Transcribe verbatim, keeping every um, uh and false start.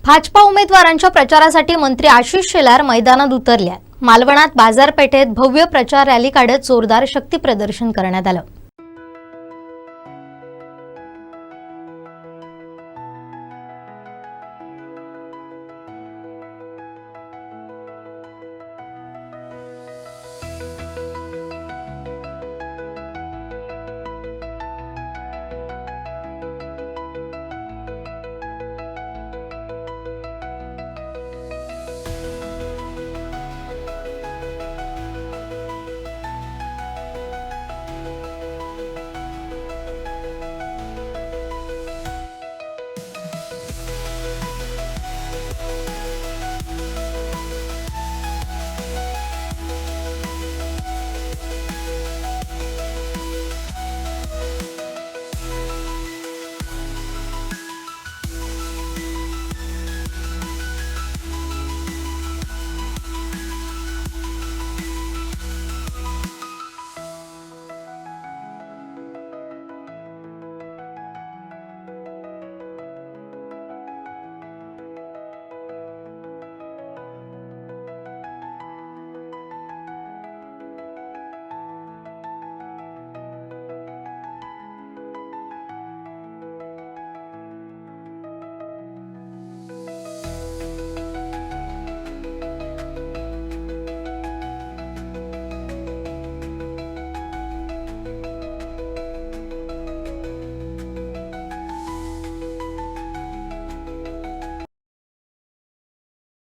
भाजपा उमेदवारांच्या प्रचारासाठी मंत्री आशिष शेलार मैदानात उतरल्यात. मालवणात बाजारपेठेत भव्य प्रचार रॅली काढत जोरदार शक्ती प्रदर्शन करण्यात आलं.